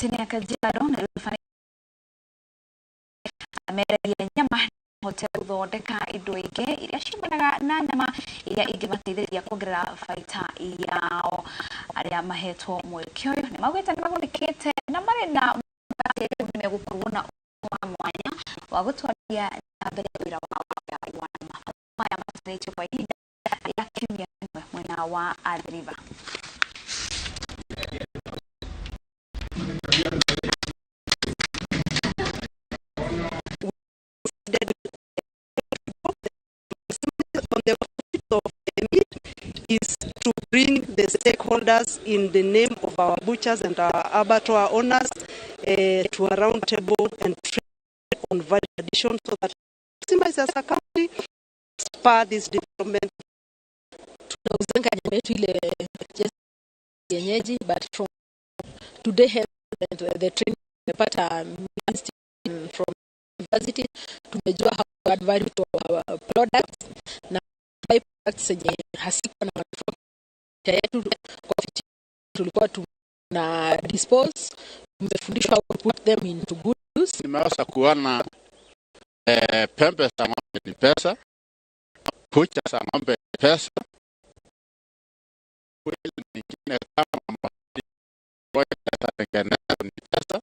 Kaunti-inĩ ya Kajiado na mendagia nyama mahote gũthondeka indo ingĩ iria ciumanaga na nyama iria ingĩmateithĩrĩria kuongerera baita yao. Arĩa mahetwo mweke ũyũ nĩ maugĩte nĩ magunĩkĩte na marĩ na atĩ rĩu nĩ megũkorwo na wa mwanya wa gũtwarithia na mbere wĩra wao wa nyama. Maya matabanĩtio kwa ihinda rĩa kiumia kĩmwe mwena wa Athi River. Is to bring the stakeholders in the name of our butchers and our abattoir owners to a round table and train on value addition so that maximize as a county, spur this development. Tunauzanga nyama yetu ile just kienyeji, but from today the training tumepata from university, tumejua how to add value to our products na buy products zenye hasikuwa na manufaa yetu kwa tulikuwa tuna dispose. Tumefundishwa how to put them into good use. Nimeweza kuona pembe za ng'ombe ni pesa, kucha za ng'ombe ni pesa, nyingine kama tengeneza ni pesa.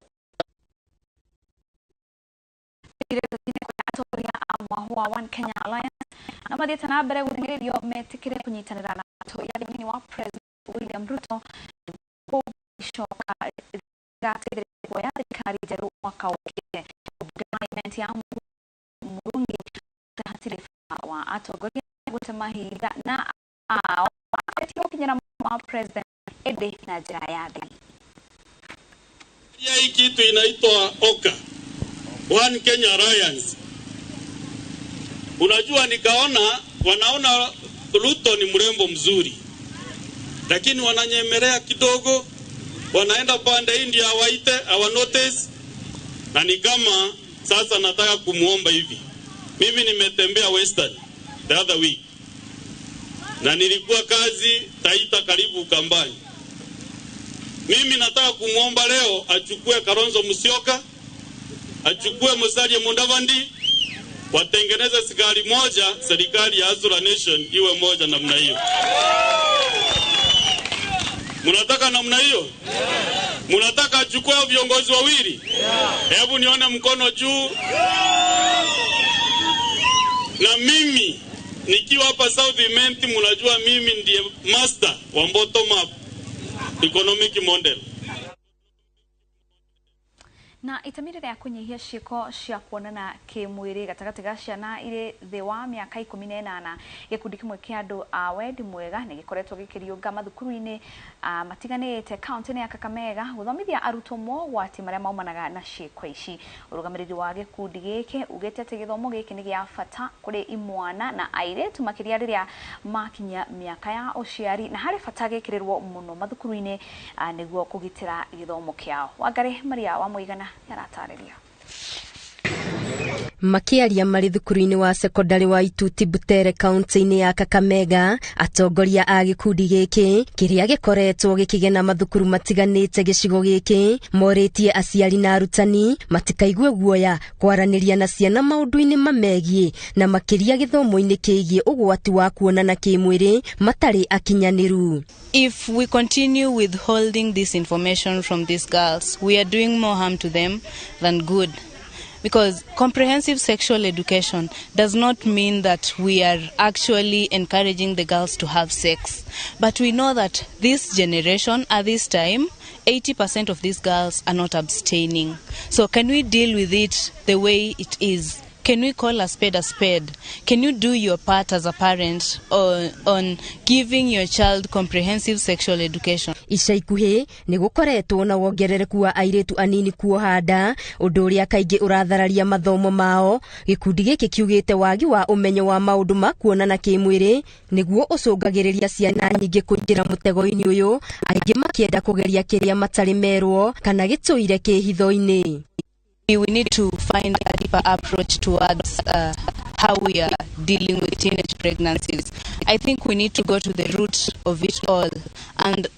Atongoria a mwahũ wa One Kenya Alliance na mathiĩte na mbere gũthing'ĩrĩrio metĩkĩre kũnyitanĩra na ya mũnini wa President William Ruto gũcoka gateithĩrĩria kuoya thirikari njerũ mwaka ũkĩte. Parliament ya Murungi hatirĩ bata wa atongoria gũte mahinda na ao gũkinyĩra wa President ĩndĩ na njĩra ya thiri. Hii kitu inaitwa OKA, One Kenya Alliance. Unajua, nikaona wanaona Ruto ni mrembo mzuri, lakini wananyemelea kidogo, wanaenda pande hii ndio awaite awa notice, na ni kama sasa nataka kumuomba hivi. Mimi nimetembea Western the other week na nilikuwa kazi Taita karibu Ukambani. Mimi nataka kumuomba leo achukue Kalonzo Musyoka, achukue Musalia Mudavadi, watengeneze serikali moja, serikali ya Hustler Nation iwe moja namna hiyo. Mnataka namna hiyo? Mnataka achukue viongozi wawili? Hebu nione mkono juu. Na mimi nikiwa hapa South Imenti, mnajua mimi ndiye master wa bottom up economic model. Na itemi rĩa kũnyihia ciĩko cia kuonana kĩmwĩrĩ gatagatĩ ga ciana irĩ thĩ wa mĩaka 18, gĩkundi kĩmwe kĩa andũ a wendi mwega nĩ gĩkoretwo gĩkĩriũnga mathukuru-inĩ matiganĩte kaunti-inĩ ya Kakamega gũthomithia arutwo mogwati marĩa maumanaga na ciĩko ici. Ũrũgamĩrĩri wa gĩkundi gĩkĩ ugĩte atĩ gĩthomo gĩkĩ nĩ gĩa bata kũrĩ imwana na airĩtu makĩria rĩrĩa makinyia mĩaka ya ũciari, na harĩ bata gĩkĩrĩrwo mũno mathukuru-inĩ nĩguo kũgitĩra gĩthomo kĩao. Wangari Maria wa Mũigana aratarĩria. Makĩaria marĩ thukuru-inĩ wa sekondarĩ wa Ituti Butere kaunti-inĩ ya Kakamega, atongoria a gĩkundi gĩkĩ kĩrĩa gĩkoretwo gĩkĩgena mathukuru matiganĩte gĩcigo gĩkĩ morĩtie aciari na arutani matikaigue guoya kwaranĩria na ciana maũndũ-inĩ mamegiĩ na makĩria gĩthomo-inĩ kĩgiĩ ũgwati wa kuonana kĩmwĩrĩ matarĩ akinyanĩru. If we continue withholding this information from these girls, we are doing more harm to them than good. Because comprehensive sexual education does not mean that we are actually encouraging the girls to have sex. But we know that this generation, at this time, 80% of these girls are not abstaining. So can we deal with it the way it is? Can we call a spade a spade? Can you do your part as a parent on giving your child comprehensive sexual education? Ica ikuhĩ nĩ gũkoretwo na wongerereku wa airĩtu anini kuoha nda, ũndũ ũrĩa kaingĩ ũrathararia mathomo mao. Gĩkundi gĩkĩ kiugĩte wagi wa ũmenyo wa maũndũ ma kuonana kĩmwĩrĩ nĩguo ũcũngagĩrĩria ciana nyingĩ kũingĩra mũtego-inĩ ũyũ, aingĩ makĩenda kũgeria kĩrĩa matarĩ merwo kana gĩtũire kĩhitho-inĩ. We need to find a deeper approach towards how we are dealing with teenage pregnancies. I think we need to go to the root of it all and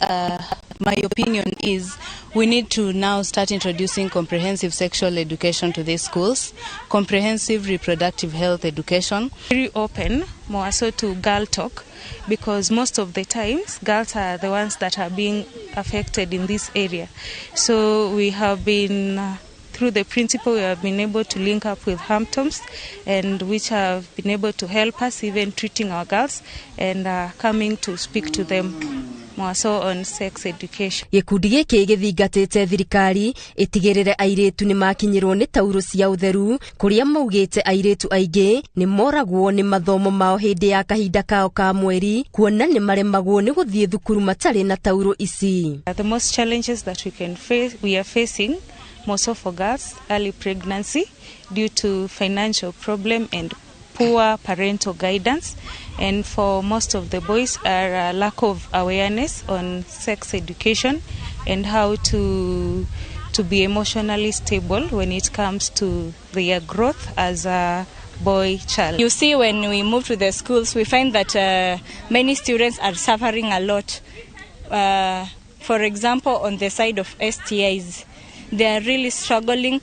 My opinion is we need to now start introducing comprehensive sexual education to these schools, comprehensive reproductive health education. Very open, more so to girl talk, because most of the times girls are the ones that are being affected in this area. So we have been, through the principal, we have been able to link up with Hamptons, and which have been able to help us even treating our girls and coming to speak to them more so on sex education. Gĩkundi gĩkĩ gĩthingatĩte thirikari ĩtigĩrĩre airĩtu nĩ makinyĩrwo nĩ tauro cia ũtheru, kũrĩa maugĩte airĩtu aingĩ nĩ moragwo nĩ mathomo mao hĩndĩ ya kahinda kao ka mweri, kuona nĩ maremagwo nĩ gũthiĩ thukuru matarĩ na tauro ici. The most challenges that we can face, we are facing more so for girls, early pregnancy due to financial problem and poor parental guidance, and for most of the boys are a lack of awareness on sex education and how to be emotionally stable when it comes to their growth as a boy child. You see, when we move to the schools, we find that many students are suffering a lot. For example, on the side of STIs, they are really struggling.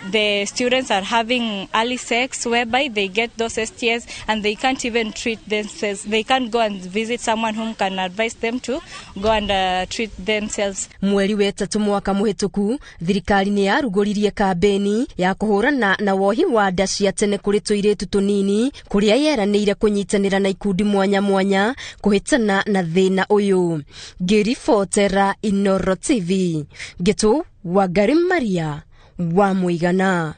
The students are having early sex, whereby they get those STIs and they can't even treat themselves. They can't go and visit someone whom can advise them to go and treat themselves. Mweri wetatũ mwaka mũhĩtũku, thirikari nĩ yarugũririe kambeni ya kũhũrana na wohi wa nda cia tene kũrĩ tũirĩtu tũnini, kũrĩa yeranĩire kũnyitanĩra na ikundi mwanya mwanya kũhĩtana na thĩna ũyũ. Ngĩribotera Inoro TV, Ngĩtũ Wangari Maria wa Mũigana.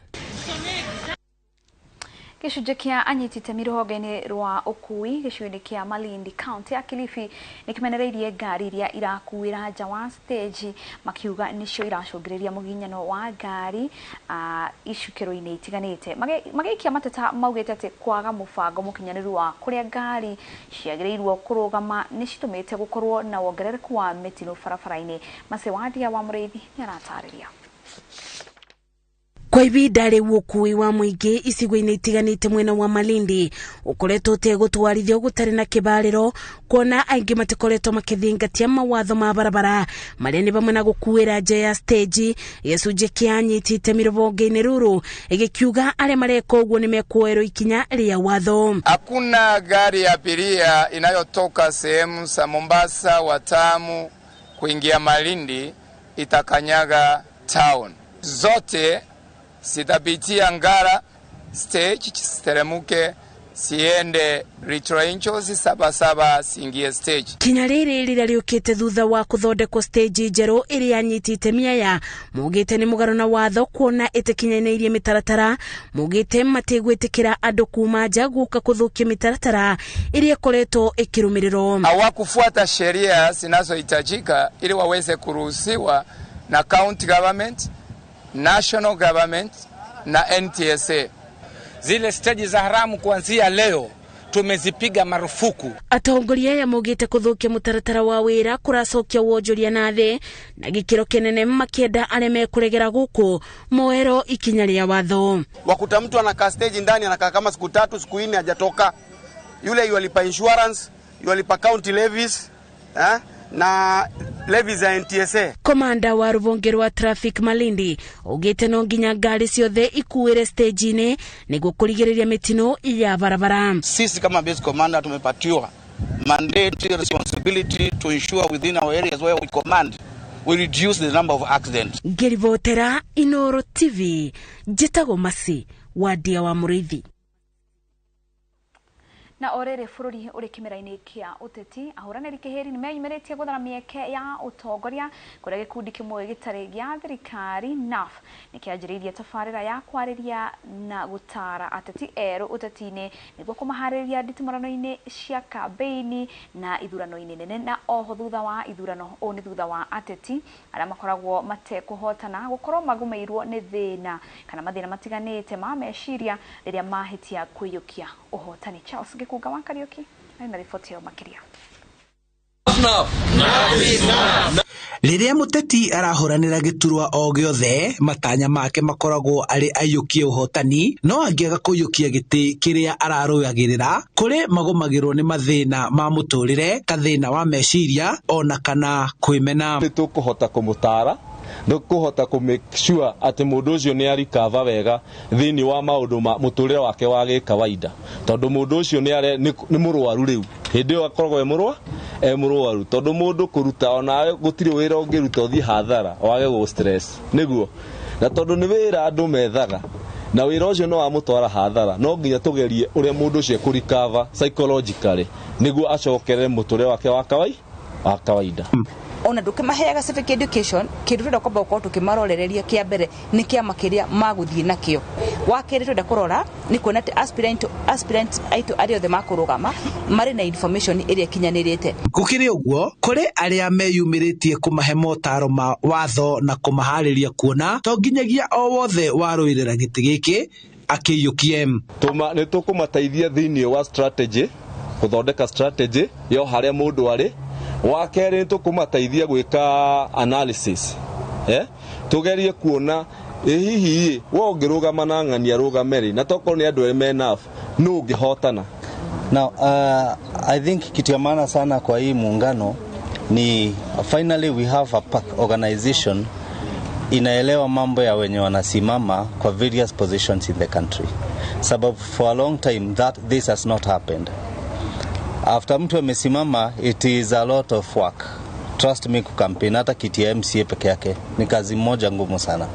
Gĩcunjĩ kĩa anyiti itemi rũhonge-inĩ rwa ũkui gĩcigo-inĩ kĩa Malindi kaunti ya Kilifi nĩ kĩmenereirie ngari iria irakuĩra nja wa stage, makiuga nĩcio iracũngĩrĩria mũginyano wa ngari icukĩro-inĩ itiganĩte. Magĩikia mateta maugĩte atĩ kwaga mũbango mũkinyanĩru wa kũrĩa ngari ciagĩrĩirwo kũrũgama nĩ citũmĩte gũkorwo na wongerereku wa mĩtino barabara-inĩ. Macewadia wa Mũrĩithi nĩ aratarĩria. Kwa ibinda rĩu ũkui wa mũingĩ icigo-inĩ itiganĩte mwena wa Malindi ũkoretwo ũtegũtwarithio gũtarĩ na kĩbarĩro, kuona aingĩ matikoretwo makĩthingatia mawatho ma barabara marĩa nĩ hamwe na gũkuĩra nja ya stage. Gĩcunjĩ kĩa anyiti itemi rũhonge-inĩ rũrũ gĩkiuga arĩa mareka ũguo nĩ mekuoerwo ikinya rĩa watho. Hakuna gari ya abiria inayotoka sehemu za Mombasa, Watamu kuingia Malindi itakanyaga town. Zote sitapitia Ngara stage, siteremuke siende Little Sabasaba singie stage. Kinya rĩrĩ rĩrĩa rĩũkĩte thutha wa kũthondekwo stage njerũ ĩrĩa anyiti itemi aya maugĩte nĩ mũgarũ na watho, kuona ĩtakinyanĩirie mĩtaratara. Maugĩte matigwĩtĩkĩra andũ kuma nja gũka kũthũkia mĩtaratara ĩrĩa ĩkoretwo ĩkĩrũmĩrĩrwo. Hawakufuata sheria zinazohitajika ili waweze kuruhusiwa na county government, national government na NTSA. Zile stage za haramu kuanzia leo tumezipiga marufuku. Atongoria aya maugĩte kũthũkia mũtaratara wa wĩra kũracokia wonjoria na thĩ na gĩkĩro kĩnene, makĩenda arĩa mekũregera gũkũ moero ikinya rĩa watho. Wakuta mtu anakaa stage ndani, anakaa kama siku 3 siku 4 hajatoka. Yule yualipa insurance, yualipa county levies, na levies za NTSA. Komanda wa rũhonge rwa traffic Malindi augĩte no nginya ngari ciothe ikuĩre stage-inĩ nĩguo kũrigĩrĩria mĩtino ya barabara. Sisi kama base commander tumepatiwa mandate, responsibility to ensure within our areas where we command we reduce the number of accidents. Ngĩribotera Inoro TV, njĩtagwo Masi Wadia wa Mũrĩithi. Na orere bũrũri ũrĩ kĩmera-inĩ kĩa ũteti, ahũranĩri kĩhĩri nĩmeyumĩrĩtie gwethana mĩeke ya ũtongoria kũrĩa gĩkundi kĩmwe gĩtarĩ gĩa thirikari NAF nĩkĩanjĩrĩirie tabarĩra ya kwarĩria na gũtara ateti erũ ũteti-inĩ nĩguo kũmaharĩrĩria nditimũrano-inĩ cia kambĩini na ithurano-inĩ nene, na oho thutha wa ithurano. Ũũ nĩ thutha wa ateti arĩa makoragwo matekũhotana gũkorwo magũmĩirwo nĩ thĩna kana mathĩna matiganĩte ma meciria rĩrĩa mahĩtia kwĩyũkia ũhotani. Charles Gikunga wa Kariuki na riboti ya makiria. Rĩrĩa mũteti arahũranĩra gĩturwa o gĩothe, matanya make makoragwo arĩ aiyũkie ũhotani, no angĩaga kũiyũkia gĩtĩ kĩrĩa ararũagĩrĩra, kũrĩ magũmagĩrwo nĩ mathĩna ma mũtũrĩre ta thĩna wa meciria ona kana kwĩmena. Nĩ tũkũhota kũmũtara, nĩ kũ make sure atĩ mũndũ ũcio nĩ arikava wega thĩinĩ wa maũndũ ma mũtũrĩre wake wa gĩkawaida, tondũ mũndũ ũcio nĩ mũrwaru rĩu hĩndĩ ĩyo akoragwo e mũrwaru, tondũ mũndũ kũruta onawe gũtirĩ wĩra ũngĩruta ũthiĩ hathara wage gũ stress nĩguo, na tondũ nĩ wĩra andũ methaga na wĩra ũcio no wamũtwara hathara, no nginya tũgerie ũrĩa mũndũ ũcio ekũrikava psychologically nĩguo acokerere mũtũrĩre wake wa kawaida. Ona ndũkĩmaheaga civic education, kĩndũ twenda kwamba gũkorwo tũkĩmarorereria kĩa mbere nĩ kĩama kĩrĩa magũthiĩ nakĩo. Wa kerĩ twenda kũrora nĩ kuona atĩ aspirant aitũ arĩa othe makũrũgama marĩ na information ĩrĩa ĩkinyanĩrĩte. Gũkĩrĩ ũguo, kũrĩ arĩa meyumĩrĩtie kũmahe motaro ma watho na kũmaharĩria kuona to nginyagia o wothe warũĩrĩra gĩtĩ gĩkĩ akĩiyũkie. Nĩ tũkũmateithia thĩinĩ wa strategy, gũthondeka strategy yo harĩa mũndũ arĩ. Wa kerĩ nĩ tũkũmateithia gwĩka analysis, tũgerie kuona ĩ hihi we ũngĩrũgama na ng'ania rũgame rĩ, na tokorwo nĩ andũ erĩ me enough nũ ũngĩhotana. Now, I think kitu ya maana sana kwa hii muungano ni finally we have a PAC organization inaelewa mambo ya wenye wanasimama kwa various positions in the country. Sababu for a long time that this has not happened. After mtu amesimama, it is a lot of work. Trust me, kukampeni hata kiti ya MCA peke yake ni kazi moja ngumu sana.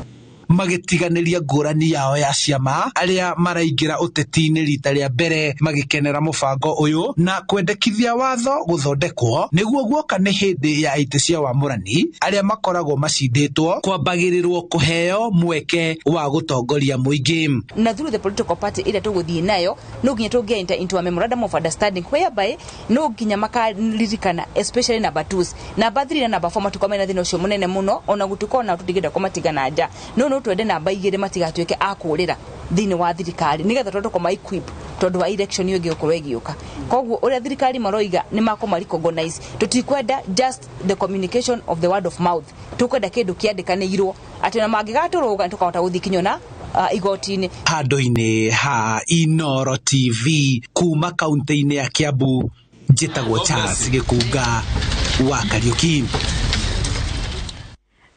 Magĩtiganĩria ngũrani yao ya ciama, arĩa maraingĩra ũteti-inĩ rita rĩa mbere magĩkenera mũbango ũyũ na kwendekithia watho gũthondekwo nĩguo guoka nĩ hĩndĩ ya itĩ cia wamũrani arĩa makoragwo macindĩtwo kwambagĩrĩrwo kũheo mweke wa gũtongoria mũingĩ. Na through the political party ĩrĩa tũgũthiĩ nayo, no nginya tũngĩ enter into a memorandum of understanding whereby no nginya makaririkana, especially number 2, number 3 na number 4 matuko mena thĩna ũcio mũnene mũno, ona gũtuĩka ona tũtingĩenda kũmatiga na nja, no twende namba 2 matigatuĩke a kũrĩra thĩinĩ wa thirikari, nĩgetha tondũ kũma equip tondũ wa election ĩyo ĩngĩgũkorwo ĩgĩũka. Koguo ũrĩa thirikari maroiga nĩ makũma recognize, tũtikwenda just the communication of the word of mouth, tũkwenda kĩndũ kĩandĩkanĩirwo atĩ ona mangĩgatũrũga nĩtũkahota gũthiĩ kinya na igoti-inĩ. Handũ-inĩ ha Inoro TV kuma kaunti-inĩ ya Kiambu, njĩtagwo Charles Gĩkunga wa Kariuki.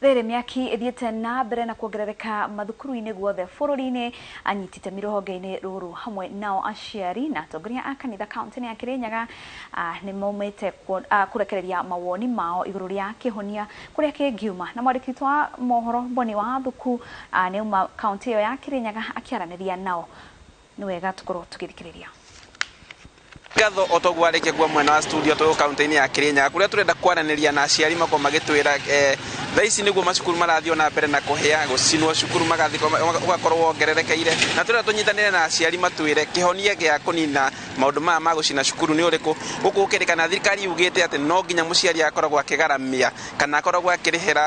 Rĩrĩ mĩaki ĩthiĩte na mbere na kuongerereka mathukuru-inĩ guothe bũrũri-inĩ, anyiti itemi rũhonge-inĩ rũrũ hamwe nao aciari na atongoria a kanitha kaunti-inĩ ya Kirinyaga nĩ maumĩte kũrekereria mawoni mao igũrũ rĩa kĩhonia kũrĩa kĩngiuma. Na mwandĩki witũ wa mohoro Boni wa Thuku nĩ auma kaunti ĩyo ya Kirinyaga akĩaranĩria nao. Nĩ wega tũkorwo tũgĩthikĩrĩria. Ngatho otoguo arĩkia kuo mwena wa studio tũ kaunti-inĩ ya Kirinyaga kũrĩa tũrenda kwaranĩria na aciari makorwo magĩtwĩra thaa ici nĩguo macukuru marathiĩ na mbere na kũhĩa gũcinwo, cukuru magathiĩ ũgakorwo wongererekeire, na tũrenda tũnyitanĩre na aciari matwĩre kĩhonia gĩa kũnina maũndũ maya ma gũcina cukuru nĩ ũrĩkũ. Gũkũ gũkĩrĩkana thirikari yugĩte atĩ no nginya mũciari akoragwo akĩgaramia kana akoragwo akĩrĩhĩra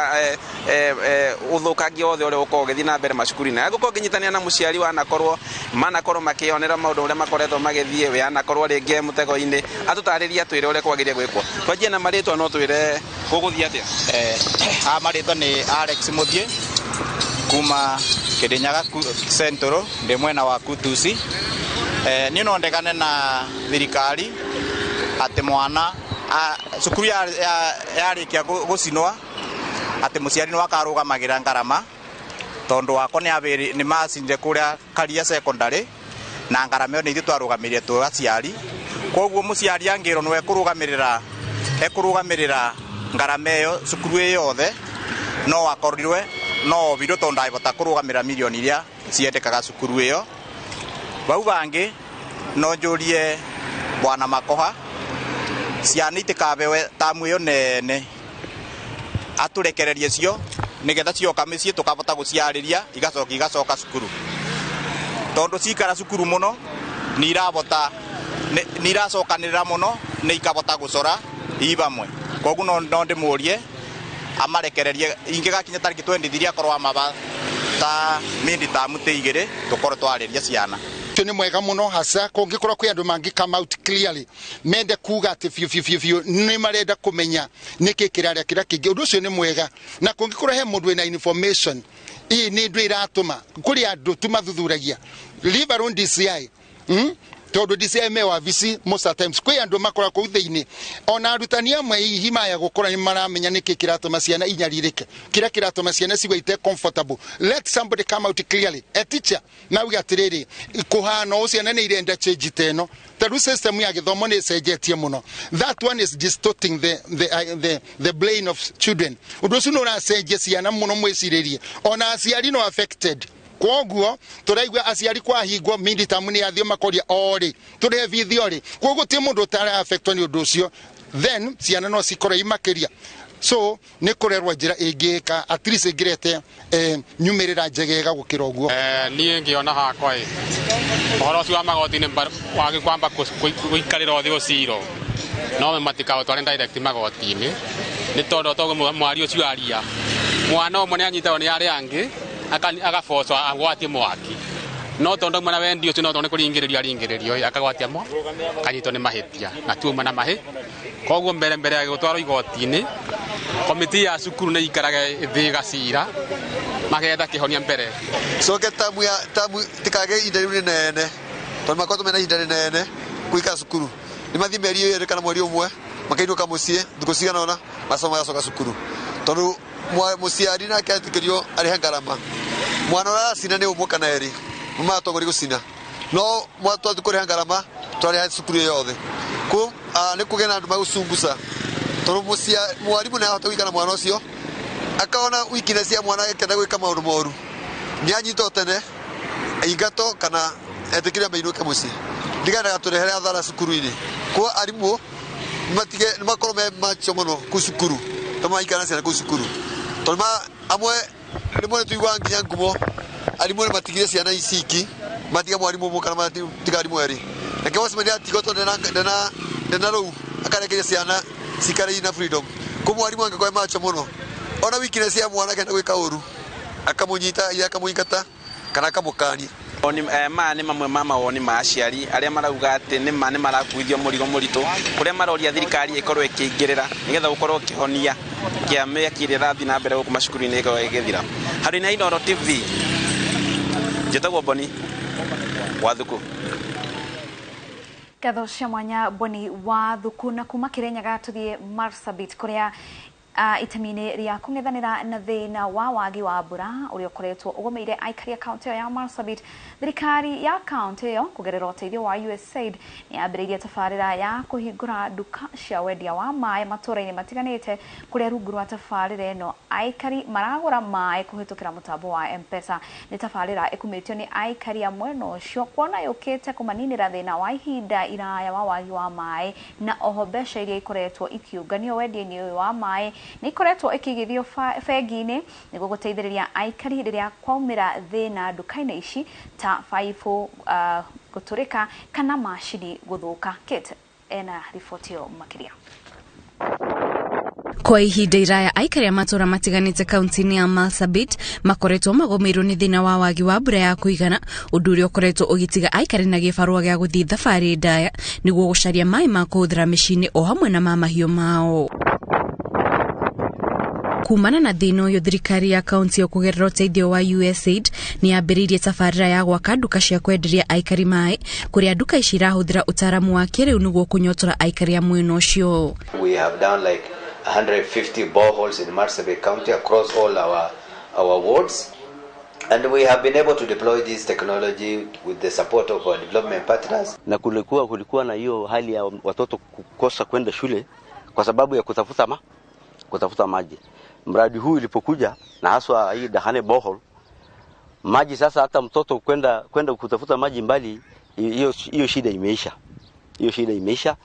ũthũkangia wothe ũrĩa ũkoragwo ũgĩthiĩ na mbere macukuru-inĩ. Angĩkorwo ngĩnyitanĩra na mũciari wanakorwo manakorwo makĩonera maũndũ ũrĩa makoretwo magĩthiĩ, we anakorwo rĩngĩ mũtego-inĩ, atũtarĩrie atwĩre ũrĩa kwagĩrĩire gwĩkwo. Twanjie na marĩtwa, no twĩre gũgũthiĩ atĩa? Marĩtwa nĩ Alex Mũthiĩ kuma Kirinyaga Central, ndĩ mwena wa Kutusi. Niĩ no ndegane na thirikari atĩ mwana cukuru yarĩkia gũcinwa atĩ mũciari nĩ akarũgamagĩra ngarama, tondũ wakwa nĩ macinire kũrĩa Karia Secondary na ngarama ĩyo nĩ ithuĩ twarũgamĩrĩire twĩ aciari. Koguo mũciari angĩrwo nĩwe ekũrũgamĩrĩra ngarama ĩyo cukuru ĩ yothe, no akorirwe no obirwo tondũ ndangĩhota kũrũgamĩrĩra mirioni iria ciendekaga cukuru ĩyo. Bau bangĩ no njũrie bwana Makoha, ciana itikabewe tamu ĩyo nene, atũrekererie cio nĩgetha cioka mĩciĩ tũkabota gũciarĩria igacoka igacoka cukuru, tondũ cikara cukuru mũno nĩ irabota nĩ iracokanĩrĩra mũno nĩ ikabota gũcora i bamwe. Koguo no ndĩmũrie amarekererie ingĩgakinya tarĩki 23 akorwo amaba ta mindi tamu tĩ igĩrĩ tũkorwo twarĩria ciana. Ũcio nĩ mwega mũno, hasa kũngĩkorwo kwĩ andũ mangĩ come out clearly mende kuga atĩ biũ biũ biũ biũ nĩ marenda kũmenya nĩkĩ kĩrarĩa kĩrĩa kĩngĩ. Ũndũ ũcio nĩ mwega, na kũngĩkorwo he mũndũ wĩna information ii nĩ ndũ iratũma kũrĩ andũ tu mathuthuragia, leave alone DCI, Tondũ DCI me wabici most of times kwĩ andũ makora kũu thĩinĩ, ona arutani amwe hihi maya gũkora nĩ maramenya nĩkĩ kĩratũma ciana inyarirĩke, kĩrĩa kĩratũma ciana cigwe ite comfortable. Let somebody come out clearly, a teacher, na uge atĩrĩrĩ, kũhana ũũ ciana nĩ irenda change ta ĩno, tarĩu system ya gĩthomo nĩ ĩcenjetie mũno. That one is distorting the brain of children. Ũndũ ũcio nĩ ũracenjia ciana mũno mwĩcirĩrie, ona aciari no affected. Kwoguo tũraigua aciari kwahingwo midterm nĩ athio makoria orĩ tũrĩhe bithi orĩ, kwoguo ti mũndũ ũtara affectwo nĩ ũndũ ũcio, then ciana no cikorwo imakĩria. So nĩ kũrerwo njĩra ĩngĩka at least ĩngĩrete nyumĩrĩra njegega gũkĩra ũguo. Niĩ ngĩona hakwa ĩ ũhoro ũcio wa magoti-inĩ wagĩkwamba gũikarĩra ũthĩ ũciro no matikaũtware direct magoti-inĩ, nĩ tondũ toguo mwaria ũcio aria mwana ũmwe nĩ anyitagwo nĩ arĩa angĩ agabocwo agwatie mwaki, no tondũ mwana wendi ũcio no tondũ nĩ kũringĩrĩrio aringĩrĩrio akagwatia mwaki akanyitwo nĩ mahĩtia na tuuma na mahĩ. Koguo mbere mbere ya gũtwarwo igoti-inĩ, komiti ya cukuru nĩ ikarage thĩ gacira magetha kĩhonia mbere. Coke tamu ya tamu tikage ihinda rĩu rĩnene, tondũ makoretwo mena ihinda rĩnene gũikara cukuru, nĩ mathiĩ mĩeri ĩrĩ kana mweri ũmwe makainũka mũciĩ thikũ cigana ũna macoka magacoka cukuru, tondũ mũciari nake etĩkĩrio arĩhe ngarama. Mwana ũrĩa aracina nĩ ũmwe kana erĩ matongoria gũcina, no twathiĩ kũrĩha ngarama twarĩha cukuru ĩyo yothe. Nĩ kũgĩa na andũ magũcunguca, tondũ mwarimũ nĩ arahota gũikara na mwana ũcio akaona weakness ya mwana akĩenda gwĩka maũndũ moru, nĩ anyitwo tene aingatwo kana etĩkĩrio mainũke mũciĩ, ndigendaga tũrehere athara cukuru-inĩ. Kwa arimũ matige nĩ makorwo me macho mũno kũu cukuru, tondũ maraikara na ciana kũu cukuru, tondũ amwe rĩmwe nĩ tũiguaga nginya ngumo arimũ nĩ matigire ciana ici iki, matiga mwarimũ ũmwe kana matiga arimũ erĩ, nake watchman atigwo tondũ ndena rũu akarekereria ciana cikare ina freedom. Kwa mwarimũ angĩkorwo e macho mũno, ona weakness ya mwana akĩenda gwĩka ũru akamũnyita, ya akamũingata kana akamũkania. Maya nĩ mamwe ma mawoni ma aciari arĩa marauga atĩ nĩ ma nĩ marakuithio mũrigo mũritũ, kũrĩa maroria thirikari ĩkorwo ĩkĩingĩrĩra nĩgetha gũkorwo kĩhonia kĩa mĩaki ĩrĩa ĩrathiĩ na mbere gũkũ macukuru-inĩ ĩkorwo ĩgĩthira. Harĩ na Inooro TV, njĩtagwo Boni Wathuku. Ngatho cia mwanya Boni Wathuku. Na kuma Kirinyaga tũthiĩ Marsabit kũrĩa itemi-inĩ rĩa kũng'ethanĩra na thĩna wa wagi wa mbura ũrĩa ũkoretwo ũgũmĩire aikari a kaũntĩ ĩyo ya Marsabit. Thirikari ya kaũntĩ ĩyo kũgerera ũteithio wa USAID nĩ yambĩrĩirie tabarĩra ya kũhingũra nduka cia wendia wa maĩ matũũra-inĩ matiganĩte, kũrĩa rungu rwa tabarĩra ĩno aikari maragũra maĩ kũhĩtũkĩra mũtambo wa M-Pesa. Nĩ tabarĩra ĩkumĩtio nĩ aikari a mwena ũcio kuona yũkĩte kũmaninĩra thĩna wa ihinda iraya wa wagi wa maĩ, na oho mbeca iria ikoretwo ikiũnganio wendia-inĩ ũyũ wa maĩ nĩ ikoretwo ikĩigithio bengi-inĩ nĩguo gũteithĩrĩria aikari rĩrĩa kwaumĩra thĩna nduka-inĩ ici ta baibũ gũtũrĩka kana macini gũthũka. Kate ena riboti ĩyo makĩria. Kwa ihinda iraya aikari a matũũra matiganĩte kaunti-inĩ ya Marsabit makoretwo magũmĩirwo nĩ thĩna wa wagi wa mbura ya kũigana, ũndũ ũrĩa ũkoretwo ũgĩtiga aikari na gĩbarũa gĩa gũthiĩ thabarĩ ndaya nĩguo gũcaria maĩ ma kũhũthĩra mĩciĩ-inĩ o hamwe na ma mahiũ mao. Kumana na thĩna ũyũ, thirikari ya kaunti ĩyo kũgerera ũteithio wa USAID nĩ yambĩrĩirie tabarĩra ya gwaka nduka cia kwenderia aikari maĩ, kũrĩa nduka ici irahũthĩra ũtaaramu wa kĩrĩu nĩguo kũnyotora aikari a mwena ũcio. We have done like 150 boreholes in Marsabit County across all our wards, and we have been able to deploy this technology with the support of our development partners. Na kulikuwa na hiyo hali ya watoto kukosa kwenda shule kwa sababu ya kutafuta maji. Mradi huu ilipokuja na haswa hii Dahane borehole, maji sasa hata mtoto kwenda kutafuta maji mbali, hiyo shida imeisha. Hiyo shida imeisha.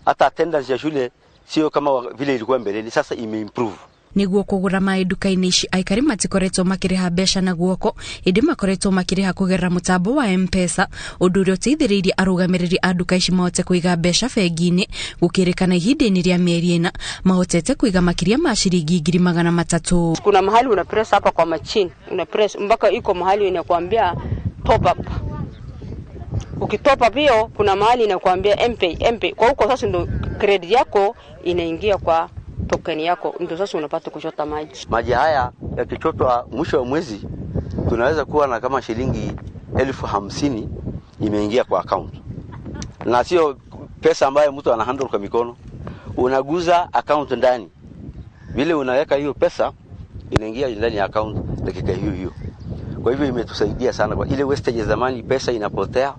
Hata attendance ya shule sio kama vile ilikuwa mbeleni, sasa imeimprove. Niguo kugura maĩ nduka-inĩ ici aikari matikoretwo makĩrĩha mbeca na guoko, ĩndĩ makoretwo makĩrĩha kũgerera mũtambo wa M-Pesa, ũndũ ũrĩa ũteithĩrĩirie arũgamĩrĩri a nduka ici mahote kũiga mbeca bengi-inĩ. Gũkĩrĩkana ihinda-inĩ rĩa mĩeri 4 mahotete kũiga makĩria ma ciringi 300,000. Kuna mahali una press hapa kwa machine, una press mpaka iko mahali inakwambia top up. Ukitopa pia kuna mahali inakuambia MP MP. Kwa huko sasa ndo credit yako inaingia kwa token yako, ndio sasa unapata kuchota maji. Maji haya yakichotwa mwisho wa mwezi tunaweza kuwa na kama shilingi 50,000 imeingia kwa account, na sio pesa ambayo mtu ana handle kwa mikono. Unaguza account ndani, vile unaweka hiyo pesa inaingia ndani ya account dakika hiyo hiyo. Kwa hivyo imetusaidia sana. Kwa ile wastage ya zamani, pesa inapotea,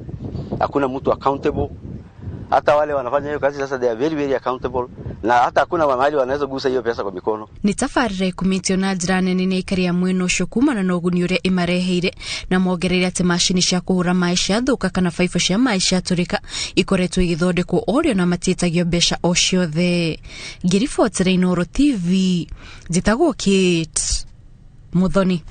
hakuna mtu accountable. Hata wale wanafanya hiyo kazi sasa they are very very accountable, na hata hakuna mahali wanaweza gusa hiyo pesa kwa mikono. Nĩ tabarĩra ĩkumĩtio na njĩra nene nĩ aikari a mwena ũcio kumana na ũguni ũrĩa ĩmareheire, na mongereire atĩ macini cia kũhũra maĩ ciathũka kana baibũ cia maĩ ciatũrĩka ikoretwo igĩthondekwo o rĩo na matiĩtagio mbeca o ciothe. Ngĩribotera Inooro TV, njĩtagwo Kate Muthoni.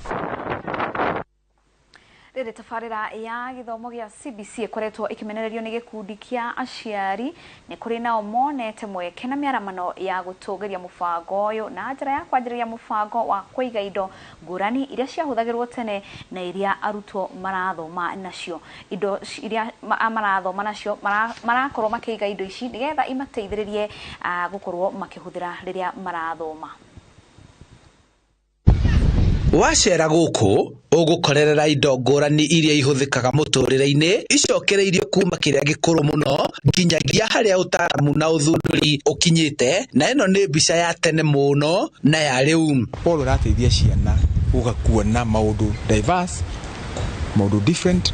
Rĩrĩ tabarĩra ya gĩthomo gĩa CBC ĩkoretwo ĩkĩmenererio nĩ gĩkundi kĩa aciari, nĩ kũrĩ nao monete mweke na mĩaramano ya gũtũgĩria mũbango ũyũ na njĩra ya kwanjĩrĩria mũbango wa kũiga indo ngũrani iria ciahũthagĩrwo tene na iria arutwo marathoma nacio. Indo iria marathoma nacio marakorwo makĩiga indo ici nĩgetha imateithĩrĩrie gũkorwo makĩhũthĩra rĩrĩa marathoma. Wacera gũkũ ũgũkorerera indo ngũrani iria ihũthĩkaga mũtũrĩre-inĩ icokereirio kuma kĩrĩa gĩkũrũ mũno nginyagia harĩa ũtaaramu na ũthundũri ũkinyĩte, na ĩno nĩ mbica ya tene mũno na ya rĩu. Paul ũrateithia ciana gũka kuona maũndũ diverse, maũndũ different,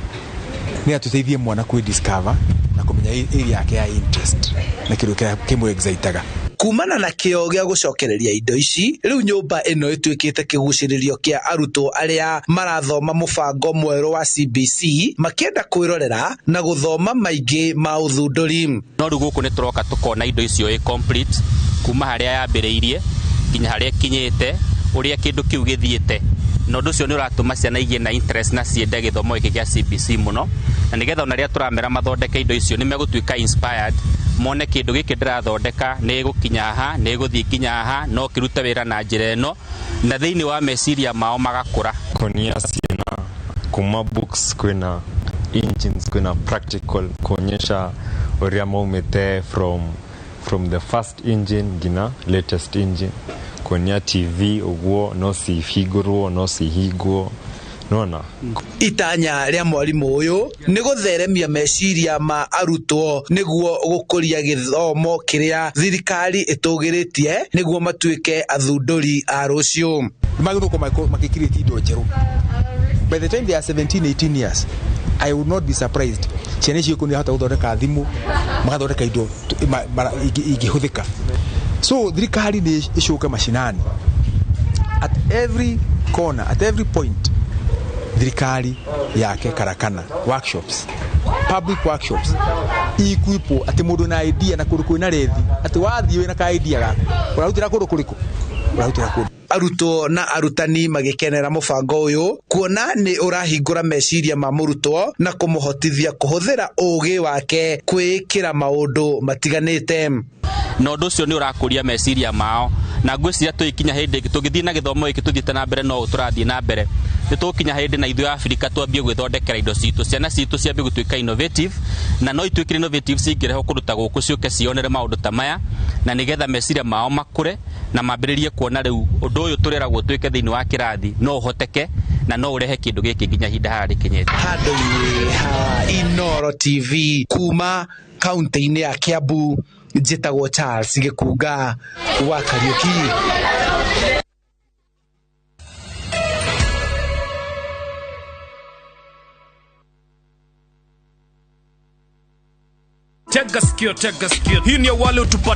nĩ atũteithie mwana kwĩ discover na kũmenya area yake ya interest na kĩndũ kĩrĩa kĩmũ excitaga. Kumana na kĩo gĩa gũcokereria indo ici, rĩu nyũmba ĩno ĩtuĩkĩte kĩgucĩrĩrio kĩa arutwo arĩa marathoma mũbango mwerũ wa CBC makĩenda kwĩrorera na gũthoma maingĩ ma ũthundũri. No rĩu gũkũ nĩ tũroka tũkona indo icio ĩ complete kuma harĩa yambĩrĩirie nginya harĩa ĩkinyĩte, ũrĩa kĩndũ kĩu gĩthiĩte, na ũndũ ũcio nĩ ũratũma ciana igĩe na interest na ciende gĩthomo gĩkĩ gĩa CBC mũno, na nĩgetha ona rĩrĩa tũramera mathondeke indo icio nĩ megũtuĩka inspired, mone kĩndũ gĩkĩ ndĩrathondeka nĩ gũkinya haha, nĩ gũthiĩ nginya haha, no kĩrute wĩra na njĩra ĩno, na thĩinĩ wa meciria mao magakũra. Konia ciana kuma books kwĩna engines, kwĩna practical kuonyesha ũrĩa maumĩte from the first engine nginya latest engine, kuonia TV ũguo no cihingũrwo no cihingwo nona. Itanya rĩa mwarimũ ũyũ nĩ gũtheremia meciria ma arutwo nĩguo gũkũria gĩthomo kĩrĩa thirikari ĩtũgĩrĩtie nĩguo matuĩke athundũri a rũciũ. Nĩmagĩrĩirwo gũkorwo makĩcreate indo njerũ. By the time they are 17, 18 years, I would not be surprised ciana icio nĩ hota gũthondeka thimũ, magathondeka indo ingĩhũthĩka. So thirikari nĩ ĩcoke mashinani, at every corner, at every point, thirikari yake karakana workshops, public workshops ikuipo atĩ mũndũ na idea na kũndũ kwĩna rethi atĩ wathiĩ wĩna ka idea gaku ũrarutĩra kũndũ kũrĩkũ, ũrarutĩra kũndũ. Arutwo na arutani magĩkenera mũbango ũyũ kuona nĩ ũrahingũra meciria ma mũrutwo na kũmũhotithia kũhũthĩra ũũgĩ wake kwĩĩkĩra maũndũ matiganĩte. Na ũndũ ũcio nĩ ũrakũria meciria mao, na ngwĩciria tũgĩkinya hĩndĩ ĩngĩ tũngĩthiĩ na gĩthomo gĩkĩ tũthiĩte na mbere no ũũ tũrathiĩ na mbere, nĩ tũgũkinya hĩndĩ na ithuĩ Afrika twambie gwĩthondekera indo citũ, ciana citũ ciambie gũtuĩka innovative, na no ituĩkire innovative cingĩrehwo kũndũ ta gũkũ ciũke cionere maũndũ ta maya, na nĩgetha meciria mao makũre na mambĩrĩrie kuona rĩu ũndũ ũyũ tũreragwo twĩke thĩinĩ wa kĩrathi no ũhoteke na no ũrehe kĩndũ gĩkĩ nginya ihinda harĩa rĩkinyĩte. Handũ-inĩ ha Inooro TV kuma kaunti-inĩ ya Kiambu, njĩtagwo Charles Gĩkunga wa Kariũki. Tega sikio, tega sikio. Hii ni ya wale utupatia